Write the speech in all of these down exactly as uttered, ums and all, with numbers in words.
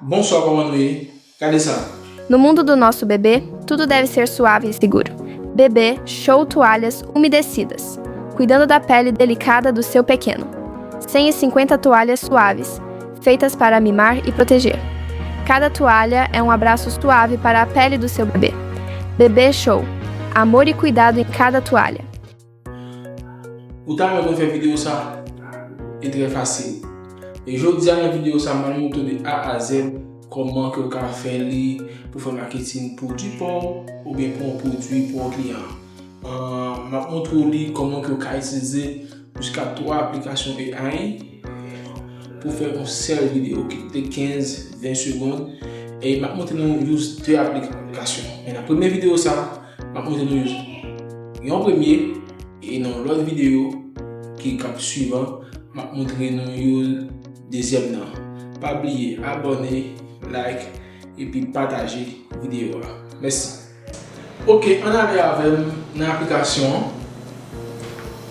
Bonswa, kòman nou ye? Gade sa. No mundo do nosso bebê, tudo deve ser suave e seguro. Bebê Show Toalhas Umedecidas, cuidando da pele delicada do seu pequeno. Cento e cinquenta toalhas suaves, feitas para mimar e proteger. Cada toalha é um abraço suave para a pele do seu bebê. Bebê Show, amor e cuidado em cada toalha. Ou ta renmen konn fè videyo sa? E trè fasil. E jodi a nan videyo sa, m ap montre w de A a Z kòman ke w ka fè li pou fè maketing pwodui pa w oubyen pou yon pwodui pou yon kliyan. Ahn, m ap montre w li kòman ke w ka itilize jiska twa aplikasyon A I pou fè yon sèl videyo ki te kenz, ven segonn. E m ap montre nou use de aplikasyon. Men nan premye videyo sa, m ap montre nou use yon premye, e nan lòt videyo ki k ap swivan, m ap montre nou use dezyèm nan. Pa bliye abòne, like, epi pataje videyo a. Mèsi. Ok, ann ale avè m nan aplikasyon an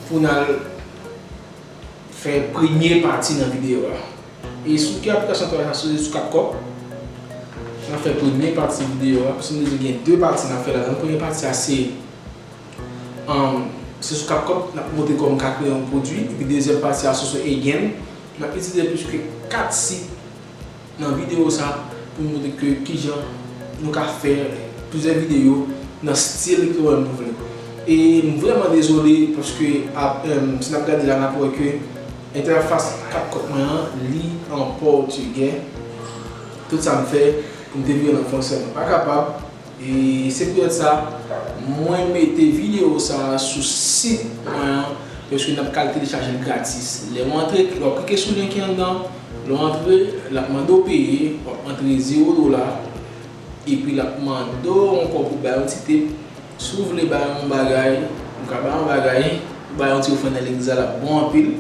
pou n al fè premye pati nan videyo a. E sou ki aplikasyon travay sa? Sou, sou CapCut. N ap fè premye pati videyo a, paske nou gen de pati n ap fè ladan. Premye pati a se, um, se sou CapCut n ap montre kòman w ka kreye yon pwodui, epi dezyèm pati a se sou Agen. N ap itilize plis ke kat sit nan videyo sa pou n montre ke kijan nou ka fè plizyè videyo nan stil ke nou menm nou vle. E m vrèman dezole paske ap, em, si n ap gade la, n ap wè ke entèfas CapCut mwen an, li an pòtigè. Tout sa m fè pou m te vire l an fransè, mwen pa kapab. E se poutèt sa, mwen mete videyo sa a sou sit mwen an, paske n ap ka al telechaje l gratis. Lè w antre, w ap klike sou lyen ki anndan, lè w antre, l ap mande w peye, w ap antre zewo dola, epi l ap mande w ankò pou bay yon ti tip. Si w vle bay yon bagay, ou ka bay yon bagay, ou bay yon ti ofrann nan legliz la, l ap bon anpil.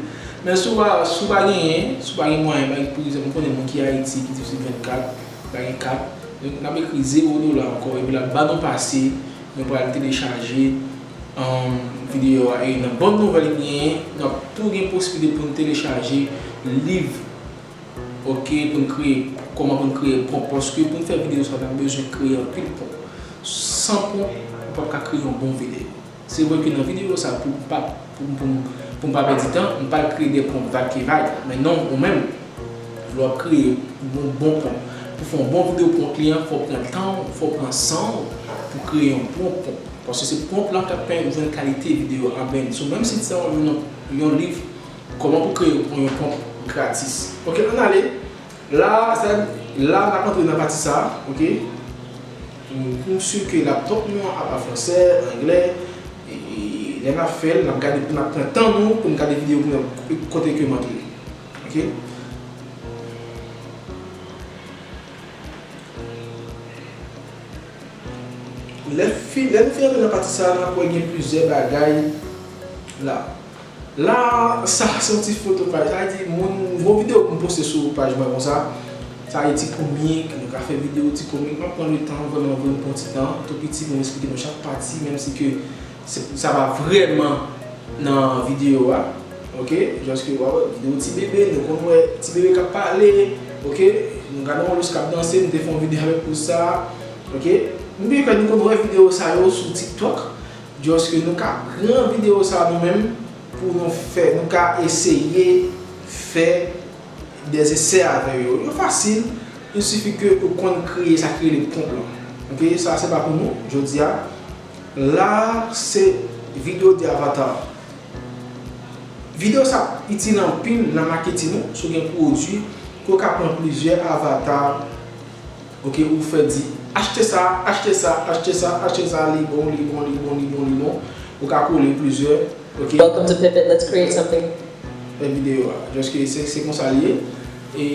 Men si w pa, si w pa genyen, si w pa gen mwayen, bay, pou egzanp, m konnen moun ki Ayiti, ki difisil vennkat, pa gen kat, nou, n ap ekri zewo dola ankò, epi l ap ba nou pase, nou pral telechaje, um, videyo a. E nan bòn nouvèl ki genyen, n ap tou gen posiblite pou n telechaje liv, ok, pou n kreye, kòman pou n kreye pwonp, paske pou n fè videyo sa, n ap bezwen kreye anpil pwonp. San pwonp, ou p ap ka kreye yon bon videyo. Se vre ke nan videyo sa, pou m pa, pou, pou, pou m pa pèdi tan, m pral kreye de pwonp vag ke vag. Men non, ou menm, lè w ap kreye yon bon pwonp, pou fè yon bon videyo pou yon kliyan, fò w pran tan w, fò w pran san w pou kreye yon bon pwonp. Paske se pwonp lan k ap pèmèt ou jwenn kalite videyo a. Ben, so, menm si se yon, yon, yon liv, kòman pou kreye yon pwonp gratis. Ok, ann ale. La, sa, la, n ap antre nan pati sa a, ok? M, m si ke laptop nou an ap pale fransè, anglè, e, e lè n ap fè l, n ap gade, n ap pran tan nou pou n gade videyo pou nou wè kote ke m antre. Ok? Lè fi-, lè n fin antre nan pati sa a, n ap wè gen plizyè bagay la. La, sa se yon ti foto paj. Sa vle di, moun, yon videyo pou m poste sou paj mwen konsa. Sa vle di ti komik, nou ka fè videyo ti komik. M ap pran le tan, vrèman, vrèman pran ti tan, tou piti pou m esplike nou chak pati, menm si ke se, sa pa vrèman nan videyo a. Ok? Jis ke w ap wè videyo ti bebe, nou konn wè ti bebe k ap pale. Ok? Nou gade yon lous k ap danse, nou te fè yon videyo avèk lous sa. Ok? M byen kwè nou konn wè videyo sa yo sou TikTok. Jis ke nou ka pran videyo sa nou menm pou nou fè, nou ka eseye fè dèzesè avè yo. Yo fasil, il sifi ke ou konn kreye sa ki rele pwonp lan. Ok, sa se pa pou nou, jodi a. La, se videyo de avatar. Videyo sa itil anpil nan maketing ou, si w gen pwodui, ke w ka pran plizyè avatar. Ok, ou fè di, achte sa, achte sa, achte sa, achte sa, li bon, li bon, li bon, li bon, li bon. Ou ka kole plizyè, ok. Welcome to Pivot, let's create something. Fè videyo a. Jis ke se, se konsa li ye. E,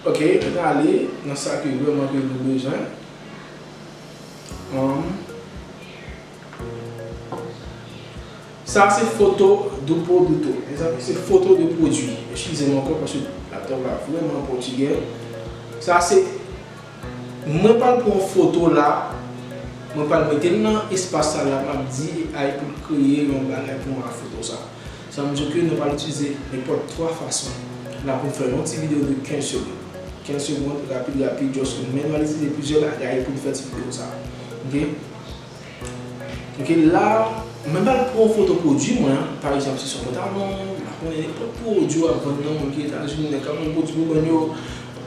ok, nou ale nan sa ke vrèman ke nou bezwen. Um, Sa se foto do produto. Mezanmi, se foto de pwodui. Eskize m ankò paske laptop la vrèman pòtigè. Sa se, mwen pral pran foto la, mwen pral mete l nan espas sa la, m ap di A I pou l kreye yon bagay pou mwen ak foto sa. Sa vle di ke nou pral itilize nenpòt twa fason. La pou n fè yon ti videyo de kenz segonn. Kenz segonn, rapid, rapid, just nou menm al itilize plizyè bagay pou n fè ti videyo sa. Ok? Ok, la, mwen pral pran yon foto pwodui mwen, pa egzanp, si se yon pantalon, m pa konnen, nenpòt pwodui w ap vann nan, ok, Etazini, nèg k ap vann pwodui pou bann yo,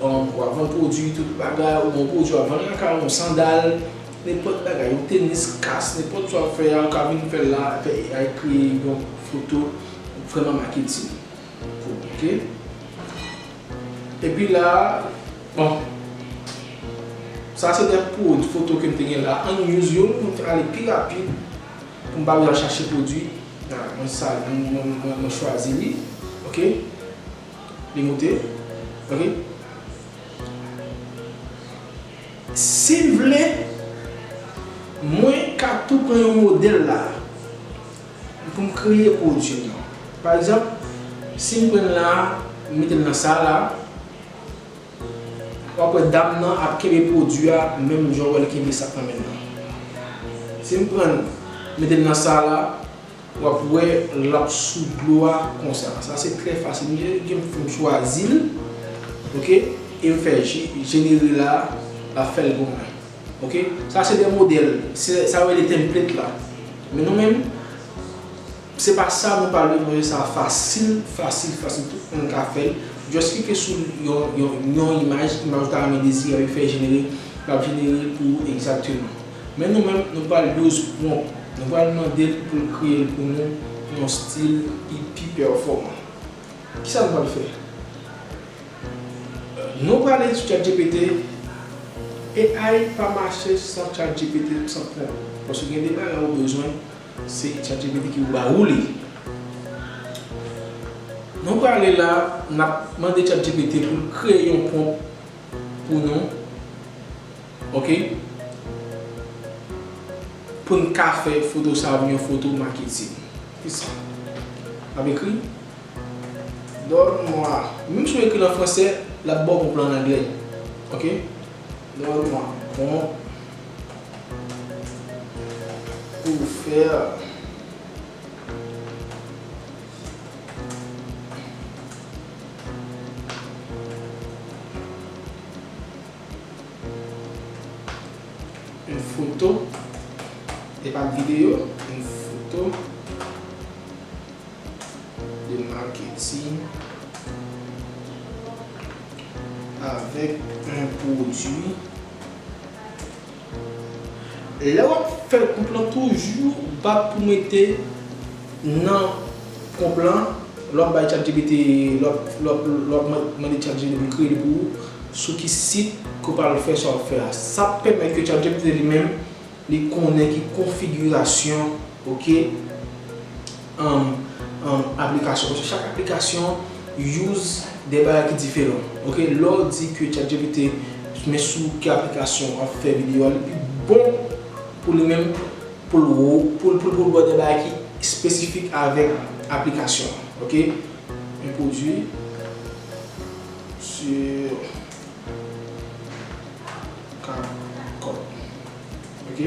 um, w ap vann pwodui tout bagay, ou gen yon pwodui w ap vann lakay ou, yon sandal, nenpòt bagay, yon tenis, kas, nenpòt sa w ap fè a, ou ka vin fè l la, fè A I kreye yon foto, vrèman maketing. Ok? Epi la, bon, sa se de pwodui foto ke m te gen la. Ann use youn pou m ale pi rapid, pou m pa bezwen chache pwodui. A, mwen sa, mwen, mwen, mwen, mwen chwazi li. Ok? Li moute. Ok? Si m vle, mwen ka tou pran yon modèl la pou m kreye pwodui m nan. Pa egzanp, si m pran la, m mete l nan sa la, w ap wè dam nan ap kenbe pwodui a menm jan w wè l kenbe sa k nan men l nan. Si m pran, mete l nan sa la, w ap wè l ap sou dlo a konsa. Sa se trè fasil. M gen, gen, m chwazi l, ok, e m fè je-, jenere la, l ap fè l pou mwen. Ok? Sa se de modèl. Se, sa yo rele template la. Men nou menm, se pa sa nou pral bezwen, sa fasil, fasil, fasil. Tout moun ka fè l. Just klike sou yon, yon, yon imaj, imaj ou ta renmen dezire, epi fè jenere, l ap jenere l pou ou egzakteman. Men nou menm, nou pral use prompt. Nou pral mande l pou l kreye l pou nou nan yon stil ki pi pèfòman. Kisa nou pral fè? Nou prale sou ChatGPT. A I pa mache san ChatGPT, san prompt. Paske gen de bagay ou bezwen, se ChatGPT ki pou ba ou li. Nou prale la, n ap mande ChatGPT pou l kreye yon prompt pou nou. Ok? Pou n ka fè foto sa a vin yon foto maketing. Kisa? N ap ekri. Donne-moi. Menm si w ekri l an fransè, l ap ba w prompt lan an anglè. Ok? Donne-moi prompt pour faire une photo, e pa videyo, une photo de marketing avec un produit. Lè w ap fè prompt lan, toujou bat pou mete nan prompt lan, lè w ap bay ChatGPT, lè w ap, lè w ap, lè w ap man-, mande ChatGPT pou l kreye li pou ou, sou ki sit ke w pral fè sa w ap fè a. Sa ap pèmèt ke ChatGPT li menm, li konnen ki konfigirasyon, ok, um, um, aplikasyon. Paske chak aplikasyon use de bagay ki diferan. Ok, lè w di ke ChatGPT, men sou ki aplikasyon w ap fè videyo a, li pi bon pou li menm, pou l, pou l, pou l, pou l ba w de bagay ki espesifik avèk aplikasyon an. Ok? Un produit sur CapCut. Ok?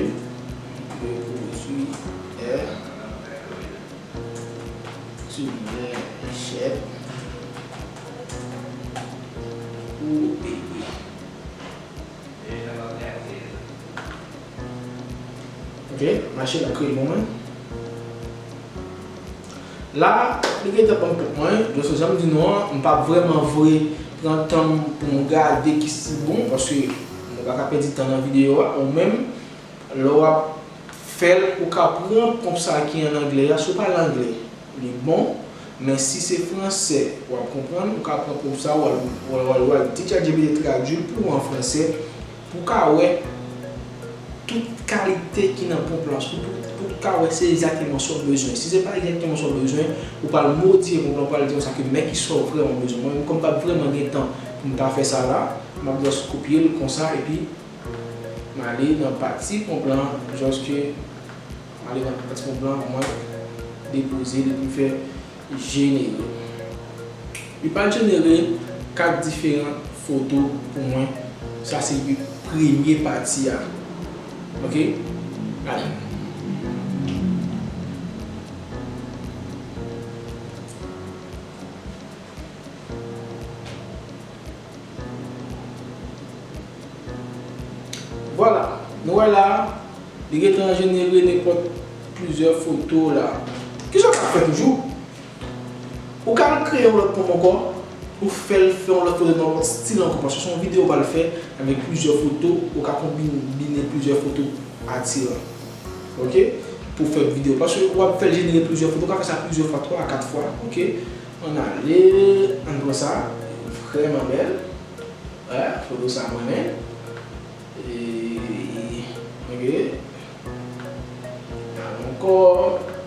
Le produit est une lingette pour bébé. Ok, mache l ap kreye l pou mwen. La, li gentan ban m prompt mwen, just jan m di nou an, m p ap vrèman vre pran tan m pou m gade ki si bon, paske nou pa ka pèdi tan nan videyo a, ou menm, lè w ap fè l, ou ka pran prompt sa ki an anglè a, si w pale anglè, li bon, men si se fransè w ap konprann, ou ka pran prompt sa, w al, w al, w al, w al di ChatGPT tradui l pou ou an fransè, pou w ka wè tout kalite ki nan prompt lan, pou, pou, pou w ka wè se egzakteman sa w bezwen. Si se pa egzakteman sa w bezwen, ou pral modifye prompt lan, ou pral di konsa ke men ki sa w vrèman bezwen. Mwen menm, kòm m p ap vrèman gen tan pou m ta fè sa la, m ap just kopye l konsa, epi m ale nan pati prompt lan, just ke m ale nan pati prompt lan, mwen depoze l epi m fè jenere. Li pral jenere kat diferan foto pou mwen. Sa se premye pati a. Ok? Ale. Vwala, nou wè la, li gentan jenere nenpòt plizyè foto la. Kisa w ka fè toujou? Ou ka kreye yon lòt pwomp ankò, ou fè l fè yon lòt foto nan yon lòt stil ankò, paske se yon videyo w pral fè avèk plizyè foto, ou ka konbine plizyè foto atiran. Ok? Pou fè videyo, paske w ap fè l jenere plizyè foto, ou ka fè sa plizyè fwa, twa a kat fwa. Ok? Ann ale, ann pran sa, vrèman bèl. Wè, foto sa mwen renmen. E, ok. Al ankò.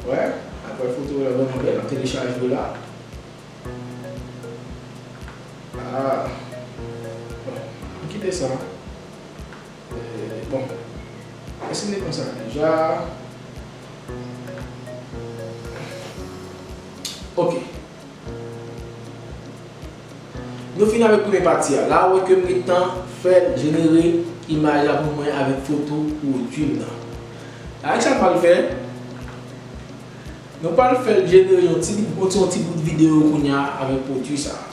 Wè, apre foto yo la vrèman bèl, ap telechaje yo la. Ah. Bon, m kite sa. E, bon. Èske m te pran sa deja? Ok. Nou fini avèk premye pati a. La, ou wè ke m gentan fè l jenere imaj la pou mwen avèk foto pwodui m nan. Avèk sa, n pral fè, nou pral fè l jenere yon ti, yon ti, yon ti bout videyo kounye a avèk pwodui sa a.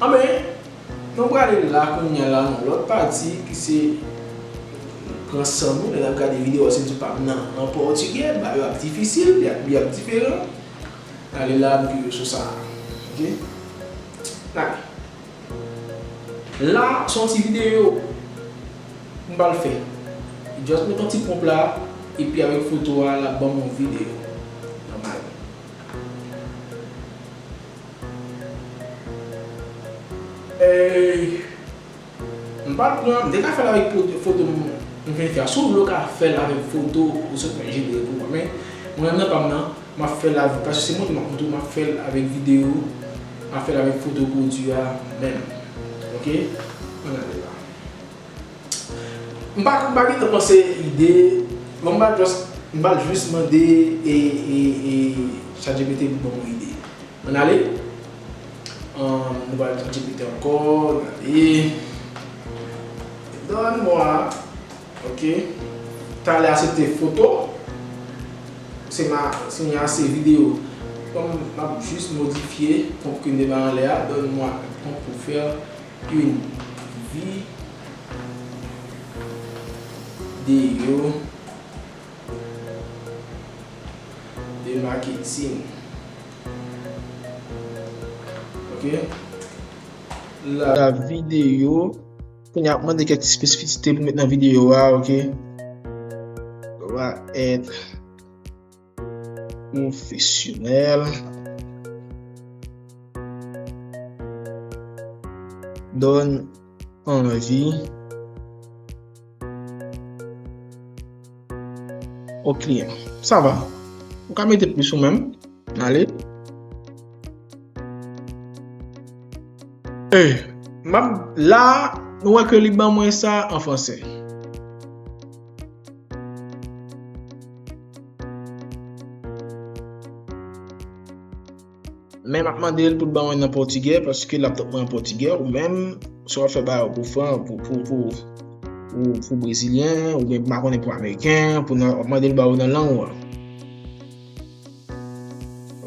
Anben, nou prale la kounye a la nan lòt pati ki se pran san nou lè n ap gade videyo a, se di pa m nan an pòtigè, bagay yo ap difisil, y ap, y ap diferan. Ale la, nou klike sou sa. Ok? N ale. La, se yon ti videyo m pral fè. Just met yon ti pwomp la, epi avèk foto a, l ap ban m yon videyo. Nòmal. E, M pa t pran, m te ka fè l avèk foto, foto m, m vin fè a. Si w vle, w ka fè l avèk foto ou sot fè jenere pou mwen. Men, mwen menm nan pa m nan, m ap fè l avèk, paske se montre m ap montre w, m ap fè l avèk videyo, m ap fè l avèk foto pwodui a menm. Ok? Ann ale la. M pa, m pa gentan panse ide, bon, m pa just, m pa jis mande e, e, e ChatGPT pou ban mwen ide. Ann ale. Ahn, nou pral ChatGPT ankò, gade. Donne-moi. Ok. Talè a se te foto. Se ma, kounye a se videyo. Kòm m ap jis modifye pwomp ke m te bay anlè a, donne-moi un prompt pour faire une vidéo de marketing. Ok. La videyo. Kounye a ap mande kèk ti espesifisite pou met nan videyo a, ok. Doit être professionnel. Donne envie au client. Sa va. Ou ka mete plis ou menm. Ale. E, m ap, la, nou wè ke li ban mwen sa an fransè. Men m ap mande l pou l ban mwen nan pòtigè, paske laptop mwen an pòtigè, ou menm, si w ap fè bagay pou fran-, pou, pou, pou, pou, pou brezilyen, oubyen m pa konnen pou ameriken, pou nan, w ap mande l ba ou nan lang ou an.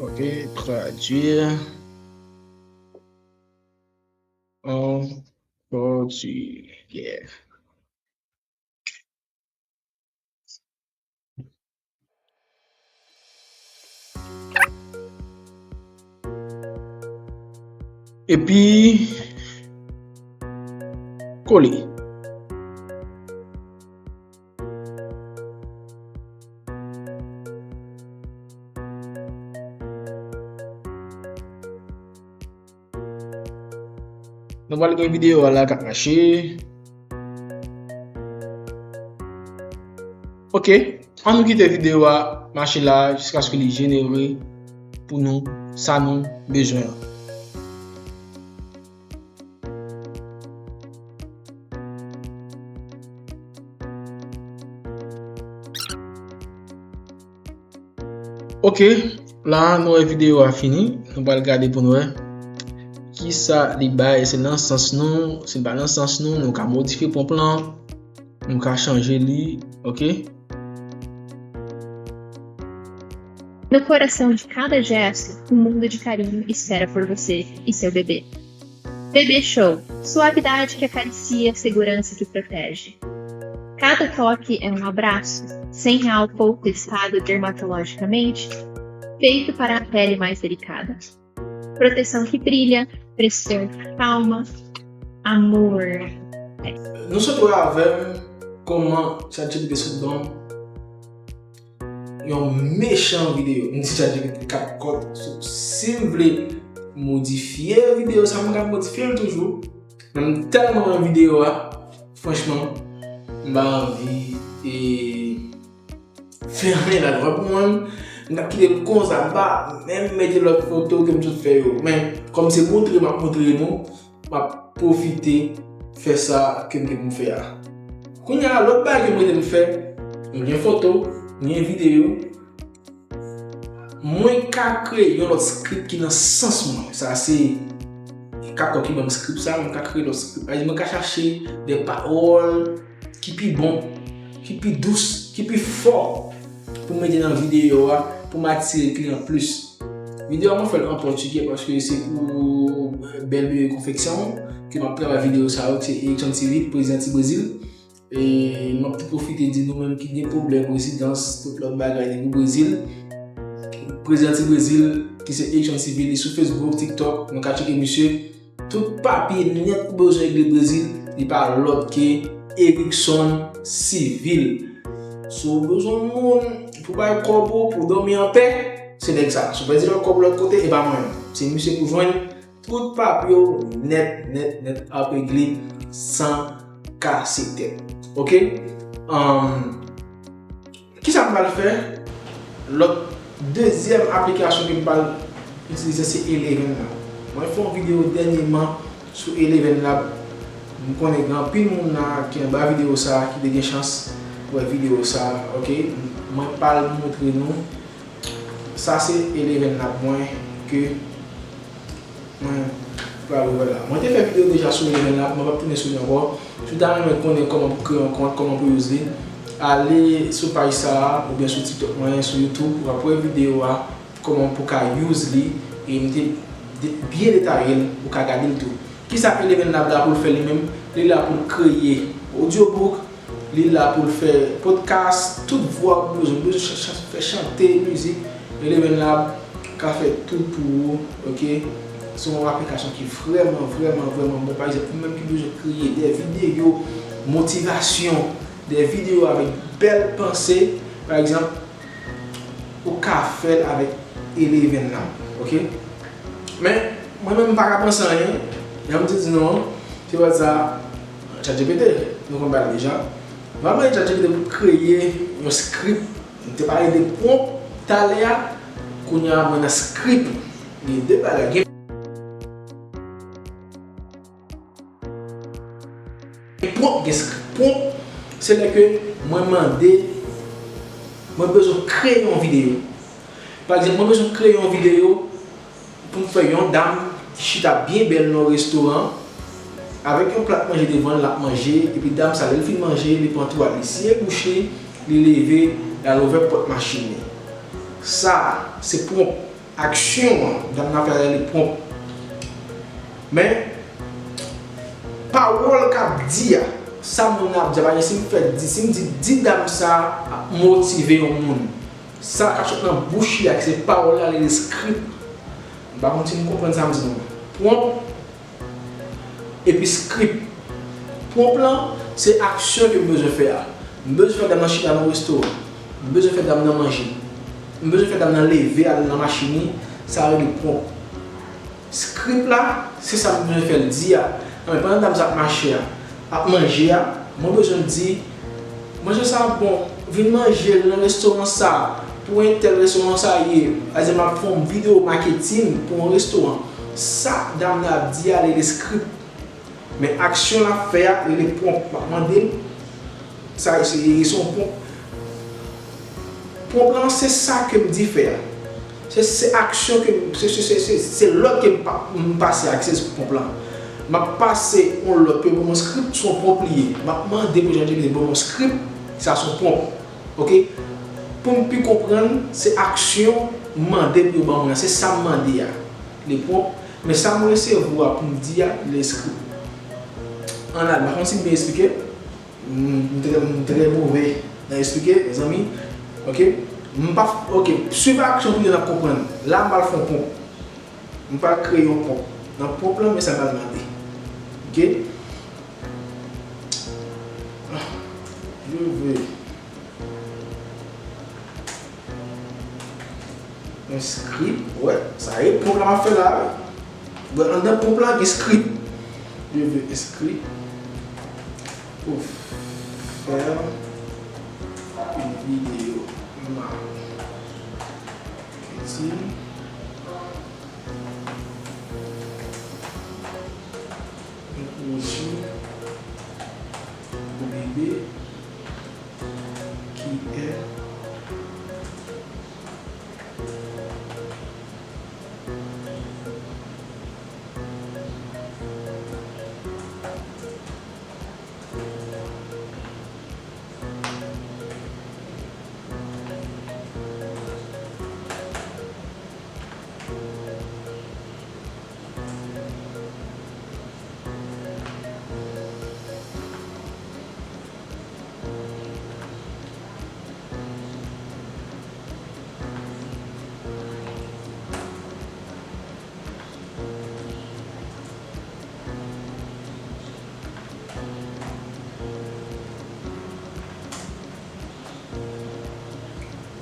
Ok, traduire en portugais. Epi kole. Nou pral gen videyo a la k ap mache. Ok, ann nou kite videyo a mache la jiskaske li jenere pou nou sa nou bezwen an. Ok, la nou wè videyo a fini. Nou pral gade pou nou wè kisa li bay. Se nan sans nou, si l pa nan sans nou, nou ka modifye pwomp lan, nou ka chanje li, ok? No coração de cada gesto, um mundo de carinho espera por você e seu bebê. Bebê Show, suavidade que acaricia, segurança que protege. Cada toque é um abraço, sem álcool, testado dermatologicamente, feito para a pele mais delicada. Proteção que brilha, pressão que calma, amor. Nou sot wè avè m kòman ChatGPT sot ban m yon mechan videyo. M di ChatGPT kap kòt. So, si m vle modifye videyo sa, m ka modifye l toujou. Men m tèlman renmen videyo a, franchman, m pa anvi e fè anyen ladan. Pou mwen, m t ap kite l konsa, m pa menm mete lòt foto ke m sot fè yo. Men, kòm se montre m ap montre nou, m ap pwofite fè sa ke m gen pou m fè a. Kounye a, lòt bagay ke m rete m fè, m gen foto, m gen videyo, mwen ka kreye yon lòt script ki nan sans mwen. Sa se Kako ki ban m script sa, mwen ka kreye lòt script. Mwen ka chache de pawòl ki pi bon, ki pi dous, ki pi fò pou m mete nan videyo a, pou m atire kliyan plis. Videyo a mwen fè l an pòtigè paske se pou Bel Bebe Confection ke m ap travay videyo sa yo, se Erickson Civil, prezidan ti Brezil. E m ap tou pwofite di nou menm ki gen pwoblèm rezidans, tout lòt bagay depi Brezil. Prezidan ti Brezil ki se Erickson Civil, li sou Facebook, TikTok, nou ka tcheke misye. Tout papye nèt ou bezwen regle Brezil, li pa lòt ke Erickson Civil. Si w bezwen moun pou bay kòb ou, pou dòmi anpè, se nèg sa. Si w pèdi lòt kòb lòt kote, e pa mwen. Se misye pou jwenn. Tout papye w nèt, nèt, nèt ap regle san kase tèt. Oke? Ahn, kisa m pral fè? Lòt dezyèm aplikasyon ke m pral itilize se Eleven Lab. Mwen fè yon videyo dènyèman sou Eleven Lab. M konnen gen anpil moun la ki anba videyo sa a ki te gen chans wè videyo sa a, oke? Mwen pral montre nou. Sa se Eleven Lab mwen ke mwen pral ouvè la. Mwen te fè videyo deja sou Eleven Lab, mwen p ap tounen sou li ankò. Si w ta renmen konnen kòman pou kreye yon kont, kòman pou use li, ale sou paj sa a oubyen sou TikTok mwen, sou YouTube, w ap wè videyo a, kòman pou ka use li, e m te de- byen detaye l, ou ka gade l tou. Kisa Eleven Lab la pou l fè li menm? Li la pou l kreye audiobook, li la pou l fè podcast, tout vwa ou bezwen, ou bezwen chan- chan- fè chante, mizik, Eleven Lab ka fè tout pou ou, oke? Se yon aplikasyon ki vrèman, vrèman, vrèman bon. Pa egzanp, ou menm ki bezwen kreye de videyo motivasyon, de videyo avèk bèl panse, pa egzanp, ou ka fè l avèk Eleven Lab, oke? Men, mwen menm m pa ka panse anyen, jan m te di nou an, se pa sa, ChatGPT, nou konn pale deja. Mwen mande ChatGPT pou l kreye yon script. M te pale de prompt talè a, kounye a mwen nan script. Gen de bagay. Gen prompt, gen script. Prompt, se lè ke mwen mande, mwen bezwen kreye yon videyo. Pa egzanp, mwen bezwen kreye yon videyo pou m fè yon dam ki chita byen bèl nan yon restoran, avèk yon plat manje devan l, l ap manje, epi dam sa, lè l fin manje, li pran twal li siye bouch li, li leve, l al ouvè pòt machin li. Sa, se prompt. Aksyon an, dam nan fè a rele prompt. Men, pawòl k ap di a, sa moun nan ap di a, pa egzanp, si m fè di, si m di, di dam sa ap motive yon moun. Sa k ap sot nan bouch li a, ki se pawòl la, li rele script. M pa konn si nou konprann sa m di nou an. Prompt epi script. Prompt lan, se aksyon ke m bezwen fè a. M bezwen fè dam nan chita nan restoran. M bezwen fè dam nan manje. M bezwen fè dam nan leve al nan machin li. Sa rele prompt. Script la, se sa m bezwen fè l di a. Nan men pandan dam sa ap mache a, ap manje a, mwen bezwen di, manje sa bon, vin manje l nan restoran sa, pou entèl restoran sa ye. Alè m ap fè yon videyo maketin pou yon restoran. Sa dam nan ap di a, li rele script. Men aksyon l ap fè a, li rele prompt. M ap mande l, sa, se, se yon prompt. Prompt lan, se sa ke m di fè a. Se, se aksyon ke m, se, se, se, se, se lòd ke m pa, m pase ak se prompt lan. M ap pase yon lòd pou yo ban m yon script, se yon prompt li ye. M ap mande pou ChatGPT ban m yon script, sa se yon prompt. Oke? Pou m pi konprann, se aksyon m mande pou yo ban mwen an, se sa m mande a. Li prompt, men sa m resevwa pou m di a, li script. Ann al, m pa konn si m byen eksplike. M, m trè, m trè move nan esplike, mezanmi. Ok? M pa, ok, swiv aksyon pou n ap konprann. La, m pral fè yon ponp. M pral kreye yon ponp. Nan ponp lan, men sa m pral mande. Ok? Je veux un script, wè, sa e ponp la m ap fè la, wi. Bon, anndan ponp la, gen script. Je veux un script pour faire une vidéo. Marketing. Un produit pour bébé qui est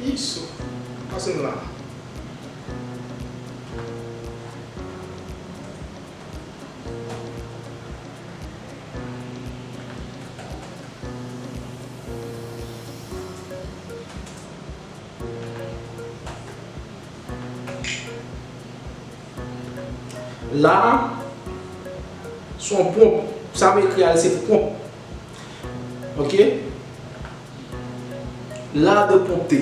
Isso. Pase la. La, se yon ponp. Sa m ekri a, se ponp. Ok? La de ponte.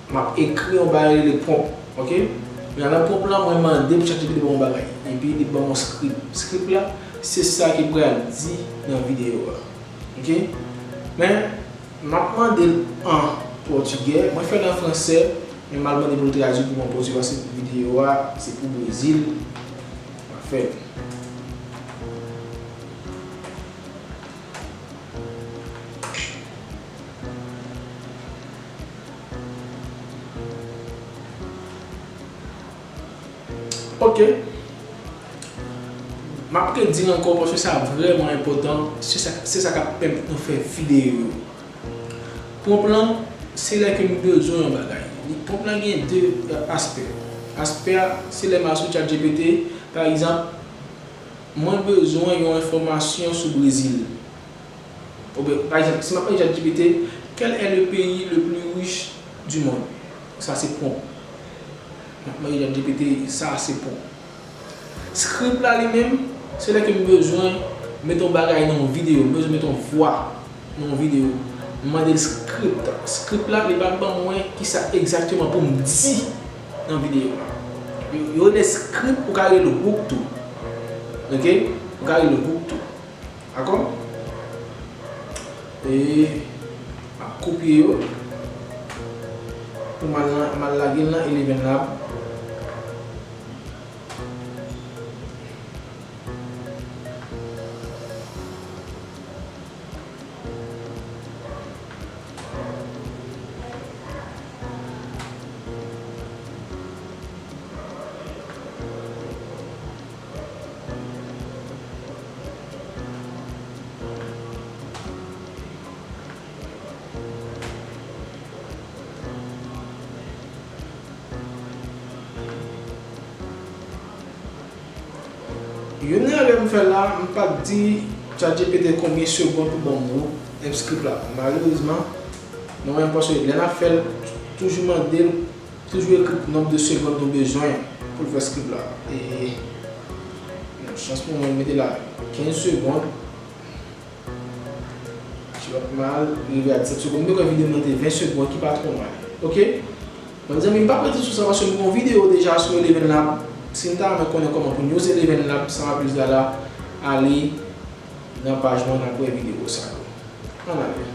M ap ekri yon bagay rele ponp. Ok? Men nan ponp lan, mwen mande pou ChatGPT ban m yon bagay. Epi li ban m yon script. Script la, se sa ki pral di nan videyo a. Ok? Men, m ap mande l an pòtigè. Mwen fè l an fransè, men m al mande pou l tradui pou mwen pòtigè, paske videyo a, se pou Brezil m ap fè l. Ok. M ap redi l ankò paske sa vrèman enpòtan. Se sa, se sa k ap pèmèt nou fè videyo yo. Ponp lan, se lè ke m bezwen yon bagay. Li, ponp lan gen de, e, aspè. Aspè a, se lè m al sou ChatGPT, pa egzanp, mwen bezwen yon enfòmasyon sou Brezil. Oubyen, pa egzanp, si m ap mande ChatGPT, quel est le pays le plus riche du monde? Sa se ponp. M ap mande ChatGPT, sa se ponp. Script la li menm, se lè ke m bezwen met yon bagay nan yon videyo, m bezwen met yon vwa nan yon videyo. M mande l script. Script la, li pral ban mwen kisa egzakteman pou m di nan videyo a. Yo, yo rele script, ou ka rele hook tou. Ok? Ou ka rele hook tou. Dakò? E m ap kopye yo pou m al nan, m al lage l nan Eleven Lab. Youn nan erè m fè la, m pa t di ChatGPT konbyen segonn pou ban m mo, m script la. Malerezman, mwen menm, paske lè n ap fè l, toujou mande l, toujou ekri nonb de segonn nou bezwen pou l fè script la. E, bon, chans pou mwen, m mete la kenz segonn. Ki pa mal, rive a disèt segonn. M te kwè videyo m nan te ven segonn, ki pa twò mal. Ok? Bon, mezanmi, m p ap rete sou sa paske m gen yon videyo deja sou Eleven Lab. Si n ta renmen konnen kòman pou n use Eleven Lab, sa m ap use la la, ale nan paj mwen, n ap wè videyo sa yo. Ann ale.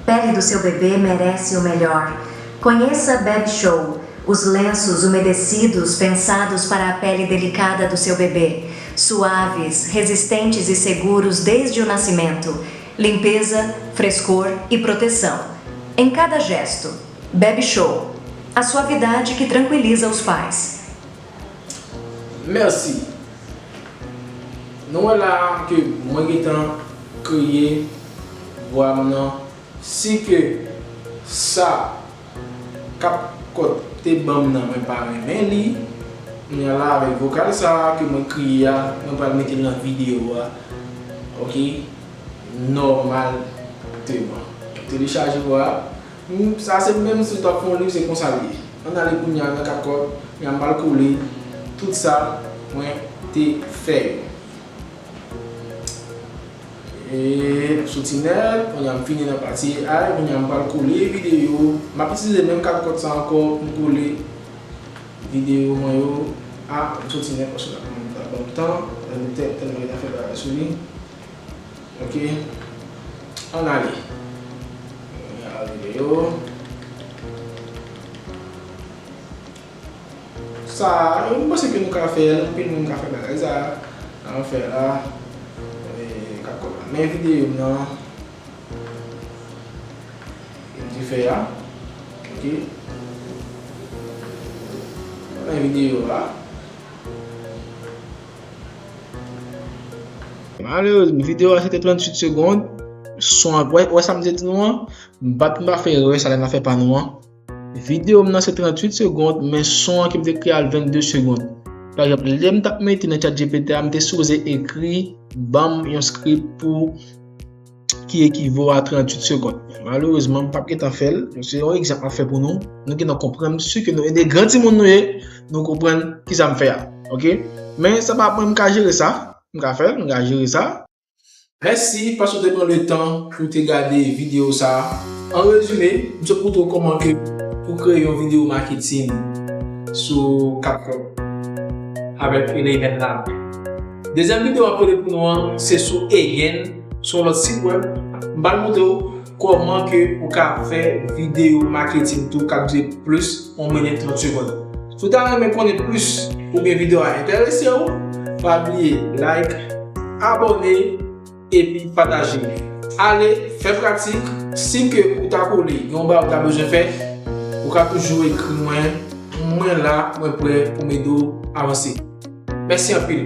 Pele do seu bebê merece o melhor. Conheça Baby Show, os lenços umedecidos pensados para a pele delicada do seu bebê, suaves, resistentes e seguros desde o nascimento. Limpeza, frescor e proteção. Em cada gesto. Baby Show, a suavidade que tranquiliza os pais. Mèsi. Nou wè la ke mwen gentan kreye vwa m nan. Si ke sa CapCut te ban m nan mwen pa renmen li, kounye a la avèk vokal sa ke mwen kreye a, mwen pral mete l nan videyo a. Oke? Nòmalman. Telechaje vwa a. Sa se menm si w t ap fè yon liv, se konsa l ye. Ann ale kounye a nan CapCut, kounye a m pral kole tout sa mwen te fè yo. E soti nèt, kounye a m fini nan pati A I, kounye a m pral kole videyo. M ap itilize menm CapCut sa ankò pou m kole videyo mwen yo. A, m soti nèt paske l ap ban m tan, tèlman gen afè bagay sou li. Ok. Ann ale. Ann ale yo. Sa, m panse ke nou ka fè l, anpil moun ka fè bagay sa. Sa nou fè la. E, k ap kòmanse videyo m nan. M te fè a. Ok. Nan videyo a. Malerezman, videyo a se te tranntuit segonn. Son an, wè, wè sa m te di nou an? M pa t, m pa fè erè sa lè n ap fè pa nou an. Videyo m nan se tranntuit segonn, men son an ke m te kreye a l vennde segonn. Pa egzanp, lè m t ap mete nan ChatGPT a, m te sipoze ekri, ban m yon script pou ki ekivo a tranntuit segonn. Malerezman, m p ap gentan fè l. Se yon egzanp m ap fè pou nou. Nou gentan konprann, m si ke nou, e de gran timoun nou ye, nou konprann kisa m fè a. Ok? Men, sa pa mwen, m ka jere sa. M ka fè l, m ka jere sa. Mèsi paske w te pran letan pou w te gade videyo sa a. An rezime, m sot montre w kòman ke pou kreye yon videyo maketin sou CapCut avèk Eleven Lab. Dezyèm videyo m ap pote pou nou an, se sou Again, sou yon lòt sit wèb. M pral montre w kòman ke ou ka fè videyo maketin tou k ap dire plis yon minit trant segonn. Si w ta renmen konnen plis oubyen videyo a enterese w, pa bliye like, abòne, epi pataje. Ale, fè pratik. Si ke ou ta kole, gen yon bagay ou ta bezwen fè, ou ka toujou ekri mwen. Mwen la, mwen prè pou m ede w avanse. Mèsi anpil.